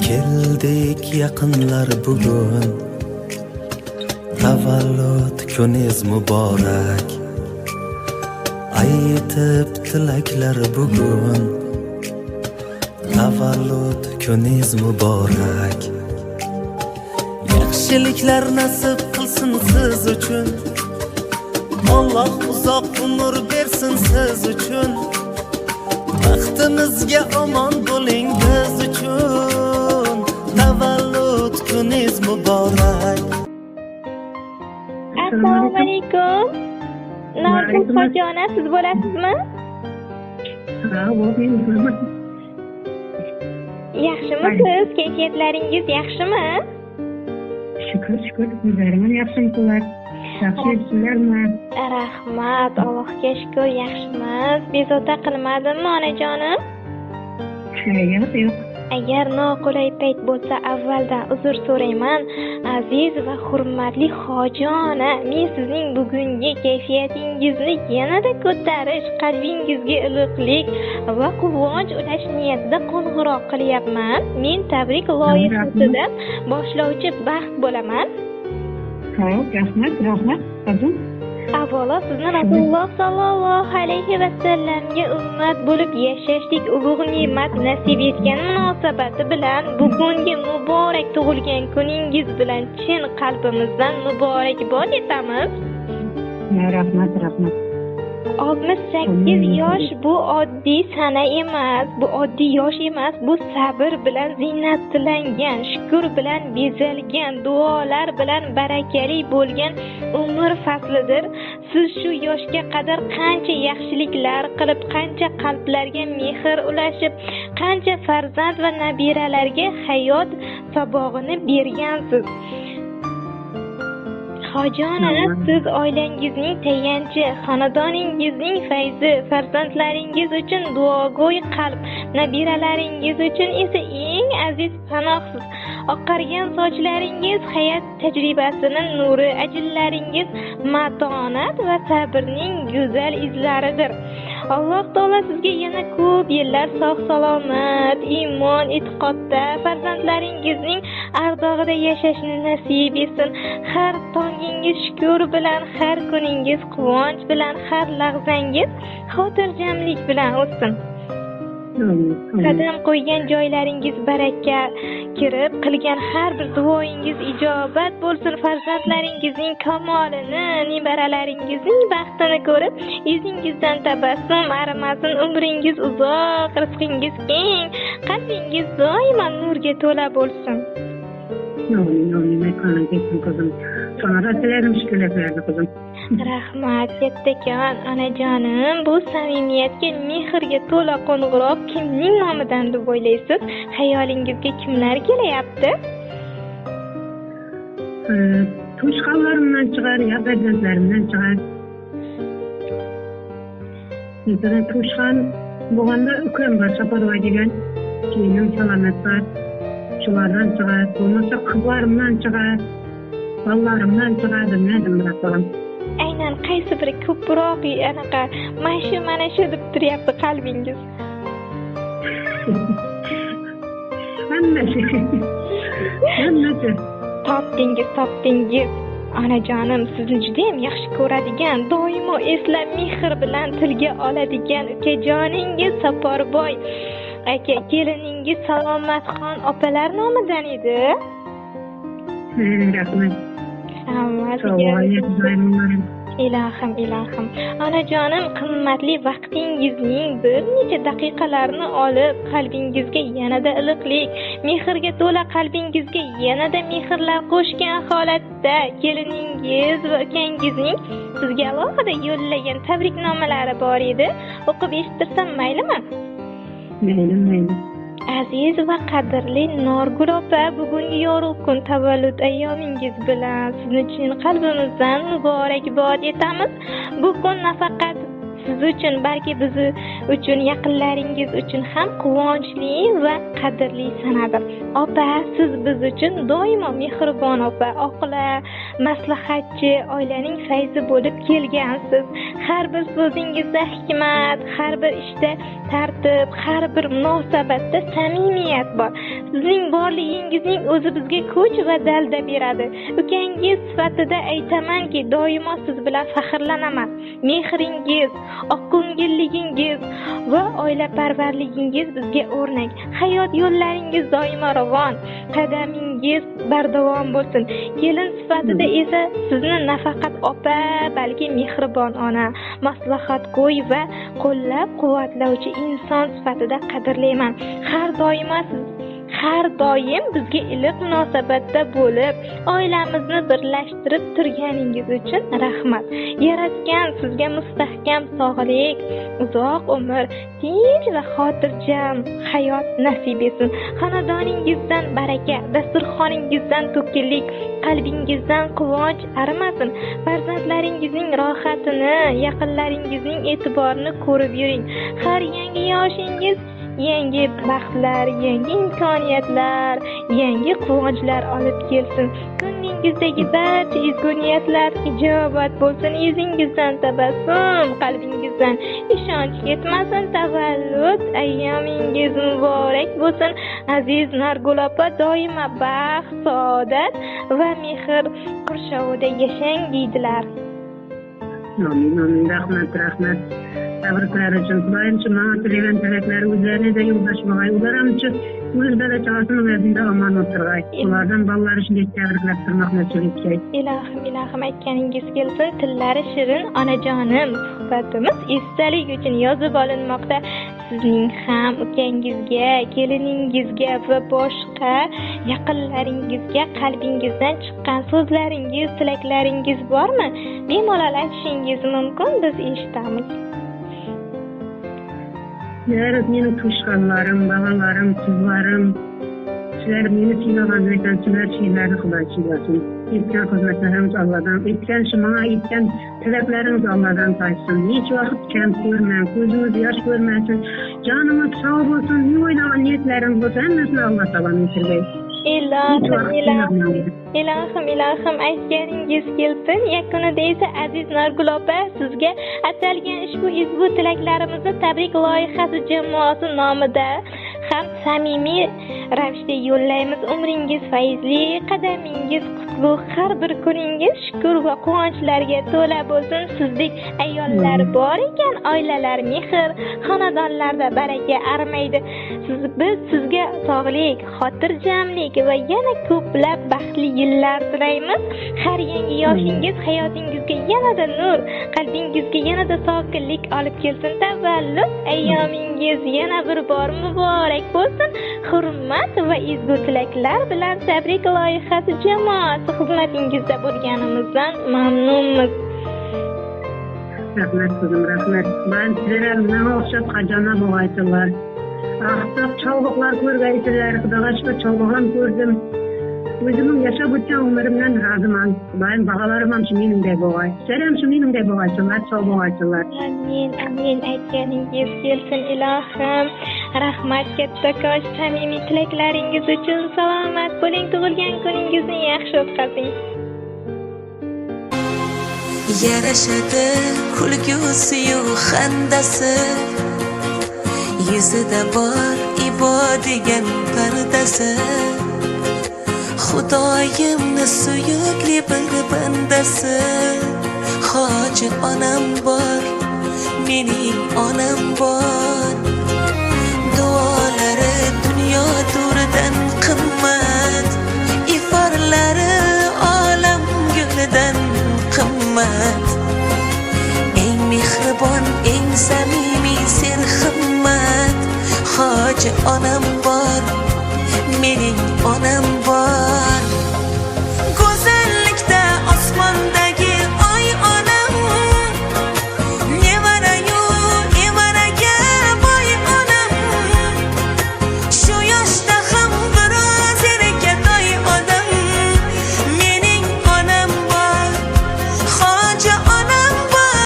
Keldik yaqinlar bugun, tavallud kuningiz muborak. Aytib tilaklar bugun, tavallud kuningiz muborak. Yaxshiliklar nasib qilsin siz uchun, Alloh uzoq umr bersin siz uchun. Baxtimizga omon bo'ling biz uchun, tavallud kuningiz muborak. Assalomu alaykum. Norgul Vaalaykum. Hojona siz bo'lasizmi? Ha, bu men bo'laman. Yaxshimisiz? Kayfiyatlaringiz yaxshimi? Shukur, shukur. O'zlaring ham yaxshimisizlar? Yaxshi yuribsizlarmi? Rahmat, Allohga shukur, yaxshimiz. Bezovta qilmadimmi, onajonim? Yo'q, yo'q. Agar noqulay payt bo'lsa, avvaldan uzr so'rayman. Aziz va hurmatli hojona, men sizning bugungi kayfiyatingizni yanada ko'tarish, qalbingizga iliqlik va quvonch ulash niyatida qo'ng'iroq qilyapman. Men tabrik loyihasidan boshlovchi Baxt bo'laman. Xo'p, rahmat, rahmat, qizim. Avvalo sizni Rasululloh sollallohu alayhi vasallamga ummat bo'lib yashashlik ulug' ne'mat nasib etgani munosabati bilan bugungi muborak tug'ilgan kuningiz bilan chin qalbimizdan muborakbod etamiz. Rahmat, rahmat. 68 yosh bu oddiy sana emas, bu oddiy yosh emas, bu sabr bilan ziynatlangan, shukur bilan bezalgan, duolar bilan barakali bo'lgan umr faslidir. Siz shu yoshga qadar qancha yaxshiliklar qilib, qancha qalblarga mehr ulashib, qancha farzand va nabiralarga hayot sabog'ini bergansiz. Hojona, siz oilangizning tayanchi, xonadoningizning fayzi, farzandlaringiz uchun duogo'y qalb, nabiralaringiz uchun esa eng aziz panohsiz. Oqargan sochlaringiz hayot tajribasining nuri, ajinlaringiz matonat va sabrning go'zal izlaridir. Alloh taolo sizga yana ko'p yillar sog' salomat, iymon e'tiqodda, farzandlaringizning ardog'ida yashashni nasib etsin. Har tongingiz shukur bilan, har kuningiz quvonch bilan, har lahzangiz xotirjamlik bilan o'tsin. Qadam qo'ygan joylaringiz baraka kirib, qilgan har bir duoyingiz ijobat bo'lsin. Farzandlaringizning kamolini, nevaralaringizning baxtini ko'rib, yuzingizdan tabassum arimasin. Umringiz uzoq, rizqingiz keng, qalbingiz doimo nurga to'la bo'lsin. Amin, amin. Aytganing kelsin, qizim. Sana da tilarim shu tilaklarni, qizim. Rahmat kattakon, onajonim. Bu samimiyatga, mehrga to'la qo'ng'iroq kimning nomidan deb o'ylaysiz? Xayolingizga kimlar kelyapti? Tushqanlarimdan chiqar, yo farzandlarimdan chiqar. Masalan, tushqan bo'lganda ukam bor, Saparboy degan. Kelinim Salomat bor. Shulardan chiqar. Bo'lmasa qizlarimdan chiqar. Bolalarimdan chiqar, bilmadim biroq, bolam. Aynan qaysi biri ko'proq anaqa mana shu, mana shu deb turyapti qalbingiz? Hammasi. Hammasi. Topdingiz, topdingiz. Onajonim, sizni judayam yaxshi ko'radigan, doimo eslab, mehr bilan tilga oladigan ukajoningiz Saparboy aka, keliningiz Salomatxon opalar nomidan edi. Rahmat. Hammasiga. Sog' bo'ling. Ilohim, ilohim. Onajonim, qimmatli vaqtingizning bir necha daqiqalarini olib, qalbingizga yanada iliqlik, mehrga to'la qalbingizga yanada mehrlar qo'shgan holatda keliningiz va ukangizning sizga alohida yo'llagan tabriknomalari bor edi. O'qib eshittirsam maylimi? Mayli, mayli. Aziz va qadrli Norgul opa, bugungi yorug' kun tavallud ayyomingiz bilan sizni chin qalbimizdan muborakbod etamiz. Bu kun nafaqat siz uchun, balki biz uchun, yaqinlaringiz uchun ham quvonchli va qadrli sanadir. Opa, siz biz uchun doimo mehribon opa, oqila, maslahatchi, oilaning fayzi bo'lib kelgansiz. Har bir so'zingizda hikmat, har bir ishda tartib, har bir munosabatda samimiyat bor. Sizning borligingizning o'zi bizga kuch va dalda beradi. Ukangiz sifatida aytamanki, doimo siz bilan faxrlanaman. Mehringiz, oqko'ngilligingiz va oilaparvarligingiz bizga o'rnak. Hayot yo'llaringiz doimo ravon, qadamingiz bardavom bo'lsin. Kelin sifatida esa sizni nafaqat opa, balki mehribon ona, maslahatgo'y va qo'llab-quvvatlovchi inson sifatida qadrlayman. Har doim bizga iliq munosabatda bo'lib, oilamizni birlashtirib turganingiz uchun rahmat. Yaratgan sizga mustahkam sog'lik, uzoq umr, tinch va xotirjam hayot nasib etsin. Xonadoningizdan baraka, dasturxoningizdan to'kinlik, qalbingizdan quvonch arimasin. Farzandlaringizning rohatini, yaqinlaringizning e'tiborini ko'rib yuring. Har yangi yoshingiz yangi baxtlar, yangi imkoniyatlar, yangi quvonchlar olib kelsin. Ko'nglingizdagi barcha ezgu niyatlar ijobat bo'lsin. Yuzingizdan tabassum, qalbingizdan ishonch ketmasin. Tavallud ayyomingiz muborak bo'lsin. Aziz Nargul opa, doimo baxt, saodat va mehr qurshovida yashang deydilar. Amin, amin. Rahmat, rahmat. Tabriklar uchun. Xudoyim shu menga tilagan tilaklari o'zlariga yo'ldosh bo'lg'ay. Ular ham shu o'z bola chaqasini o'zida omon o'tirg'ay. Ulardan bolalari shunday tabriklab turmoq nasib etgay. Ilohim, ilohim, aytganingiz kelsin. Tillari shirin onajonim, suhbatimiz esdalik uchun yozib olinmoqda. Sizning ham ukangizga, keliningizga va boshqa yaqinlaringizga qalbingizdan chiqqan so'zlaringiz, tilaklaringiz bormi? Bemalol aytishingiz mumkin, biz eshitamiz. Yarab meni tushganlarim, balalarim, qizlarim, sizlar meni siylagan ekan, sizlar siylarni Xudo siylasin. Etgan xizmatlarimiz Allohdan, etgan shu menga etgan tilaklaringiz Allohdan qaytsin. Hech vaqt kam ko'rmang, ko'zingiz yosh ko'rmasin, jonimiz sog' bo'lsin, ne o'ylagan niyatlaringiz bo'lsa, hammasini Alloh taolo yetirgay. Ilohim, ilohim, ilohim, ilohim, aytganingiz kelsin. Yakunida esa aziz Norgul opa, sizga atalgan ushbu ezgu tilaklarimizni tabrik loyihasi jamoasi nomida ham samimiy ravishda yo'llaymiz. Umringiz fayzli, qadamingiz qutlug', har bir kuningiz shukr va quvonchlarga to'la bo'lsin. Sizdek ayollar bor ekan, oilalar mehr, xonadonlarda baraka arimaydi. Biz sizga sog'lik, xotirjamlik va yana ko'plab baxtli yillar tilaymiz. Har yangi yoshingiz hayotingizga yanada nur, qalbingizga yanada sokinlik olib kelsin. Tavallud ayyomingiz yana bir bor muborak bo'lsin. Hurmat va ezgu tilaklar bilan tabrik loyihasi jamoasi xizmatingizda bo'lganimizdan mamnunmiz. Rahmat qizim, rahmat. Ben sizlar menga o'xshab xazona bo'lg'aysizlar. Aqsaq cholg'uqlar ko'rgaysizlar. Xudoga shukur, cholg'u ham ko'rdim. O'zimning yashab o'tgan umrimdan roziman. Xudoyim bolalarim ham shu meningdek bo'lg'ay. Sizlar ham shu meningdek bo'lg'aysizlar, sog' bo'lg'aysizlar. Amin, amin. Aytganingiz kelsin ilohim. Rahmat kattakon, samimiy tilaklaringiz uchun. Salomat bo'ling, tug'ilgan kuningizni yaxshi o'tkazing. Yarashadi kulgusiyu xandasi, yuzida bor ibo degan pardasi. Xudoyimni suyukli bir bandasi, hoji onam bor, mening onam bor. Duolari dunyo to'ridan qimmat, iforlari olam gulidan qimmat. Eng mehribon, eng samimiy serhimmat, hoji onam bor, mening onam bor.